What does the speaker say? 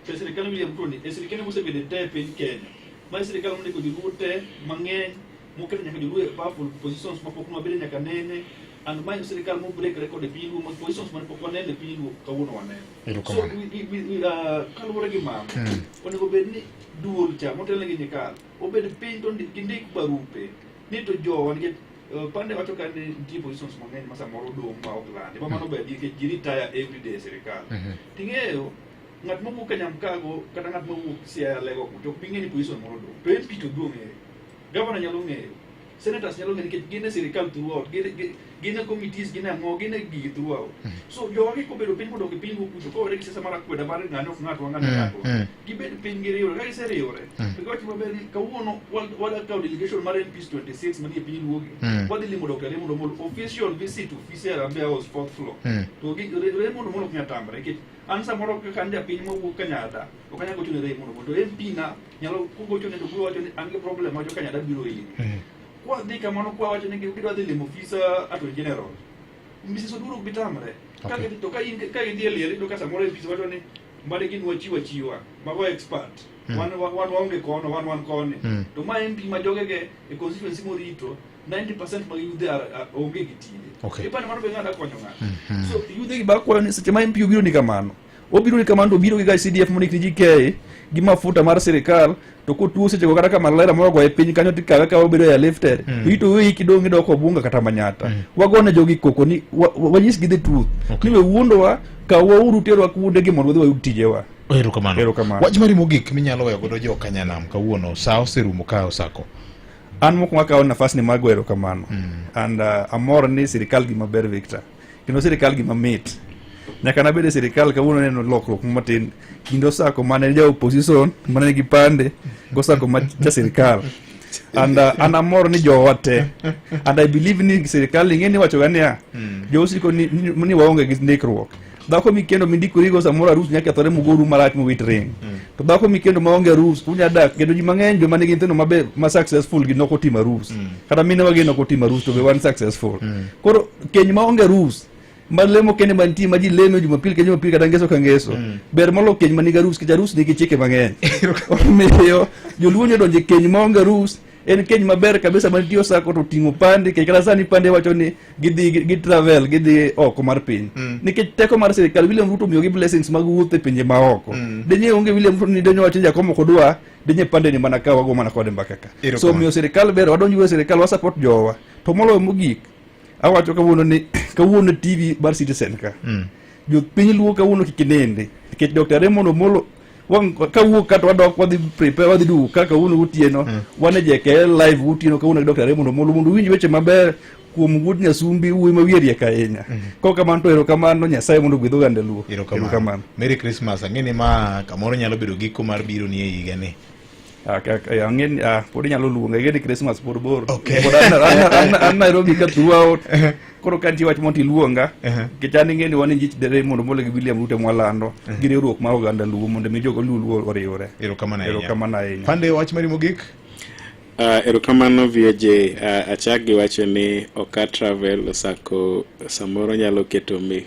To e sirikal William Ruto ni, e sirikal mosebedo te e piny Kenya. Ma e sirikal mondiko joluo te mang'eny, moketo nyaka joluo e powerful positions mapok nwabedo nyaka nene. And ma e sirikal mo break record e piny luo, ma positions mane pok waneno e piny luo kawuono waneno. So Erokamano. we, kaluwore gi mano, onego bed ni duol cha motelne gi Nyikal obed piny to gindik barupe ni to jowa nikech pande wacho ka ni nitie positions mang'eny ma samoro odong' ma ok landi ma mano ber nikech ji retire every day e sirikal. Ting'eyo ng'at mawuok Kanyamkago kata ng'at mawuok Siaya Lego kucho ok bi ng'e ni position moro odong', to MP to biro ng'eyo, governor nyalo ng'eyo, senators nyalo ng'eyo nikech gin e sirikal throughout, gin e committees, gin e ang'o, gin e gigi throughout. So jowa gi kobedo piny modok e piny luo kucho kowere gi siasa mar akweda mar ng'ane ok ng'atwa, ng'ane ng'atwa, gibed piny giriwre. Ka giseriwre to giwacho maber ni kawuono wadwa kawo delegation mar MPs 26 manie piny luo gi, wadhi limo Dr. Raymond Omolo, official visit, office e Harambee House, fourth floor. To Raymond Omolo ok nyal tamre nikech an samoro kaka an japiny mawuok Kanyada ok anyal gocho ne Raymond Omolo, to MP na nyalo kogocho ne, to biro wacho ni an gi problem ma jo Kanyada biro ire. Kwadhi kamano, kwawacho ni gidwa dhi limo ofisa Attorney General Mrs. Oduro, ok bi tamre. Ka to ka in ka gidhi e liel, iyudo ka samoro MPs wacho ni mane gin wachiwo achiwa mago expert, wan waonge kono, wan koni. To ma MP ma jogege e constituency morito 90% mag yudhe onge gi tije. Ipani mano be ng'ata konyo ng'ato. So yudhe gi bakwayo ni seche ma MP obiro ni kamano, obiro ni kamano, to obiro gi ga CDF mondik ni GK gi mafuta mar sirikal, to kotuo sechego kata ka malaria moro ogoye piny kanyo, tikawe ka obedo airlifted, to ito weyi kidong' idok Obunga kata Manyata. Wagone jogi koko ni wanyisgi the truth ni we wuondowa, kawwauru terwa kuondegi mondo wadhi wayud tijewa. Erokamano. Erokamano. Wach mari mogik minyalo weyo godo jo Kanyanam kawuono, sa oserumo ka osako. An mokwongo akawo nafas ni mar goyo erokamano and amor ni sirikal gima ber, Victor, kendo sirikal gima mit. Nyaka nabed e sirikal kawuono neno lokruok matin kind Osako mane ja opposition mane nigi pande gosako ma ja sirikal. And an amor ni jowa te and I believe ni sirikal ing'e ni wachoga niya jo osiko ni waonge gi ndikruok. Dhako mikendo mindikorigo samoro arus nyaka kethore mugoru marach muwit ring, to dhako mikendo maonge arus unya dak. Kendo ji mang'eny joma nigi nyithindo mabe ma successful gi nok otimo arus, kata minewa gi nok otimo arus to be wan successful. Koro keny maonge arus ma lemo kende mantie ma ji lemo Jumapil ka Jumapil kata ngeso ka ngeso ber molo keny manigi arus, nikech arus nigi chike mang'eny. Omiyo joluo nyalo donjo e keny maonge arus, en keny maber kabisa mantie Osako to ting'o pande kech. Kata sani pande wacho ni gidhi gi travel, gidhi oko mar piny nikech teko mar sirikal William Ruto omiyogi blessings mag wuoth e pinje maoko. Denye onge William Ruto ni denye wacho ni Jakom ok odwa denye pande ni mana ka wago mana kode mbaka ka. So omiyo sirikal ber, wadonj e sirikal, wa support jowa. To moloyo mogik, awacho kawuono ni kawuono TV mar Citizen ka, jopiny luo kawuono kik nindi nikech Dr. Raymond Omolo kawuok kata wadok wadhi prepare, wadhi duogo ka kawuono gotieno. Wan e JKL live gotieno kawuono gi Dr. Raymond Omolo mondo uwinj weche maber kuom wuod Nyasumbi, wuoyi ma wiye riek ahinya. Kok kamano to erokamano, Nyasaye mondo ogwedh oganda luo. Erokamano. Merry Christmas. Ang'e ni ma kamoro nyalo bedo giko mar biro ni e higa ni. Ah, ang'e ni pod inyalo luonga. Ing'e ni Christmas pod bor. Pod an Nairobi ka throughout. Koro ka nitie wach mondo iluonga, nikech an ing'e ni wan e jich Raymond Omolo gi William Ruto mwalando gi riwruok mar oganda luo mondo mi jogo luo oriwre. Erokamano ahinya. Erokamano ahinya. Pande, wach mari mogik? Erokamano VJ. Achak gi wacho ni oka travel osako samoro nyalo keto mi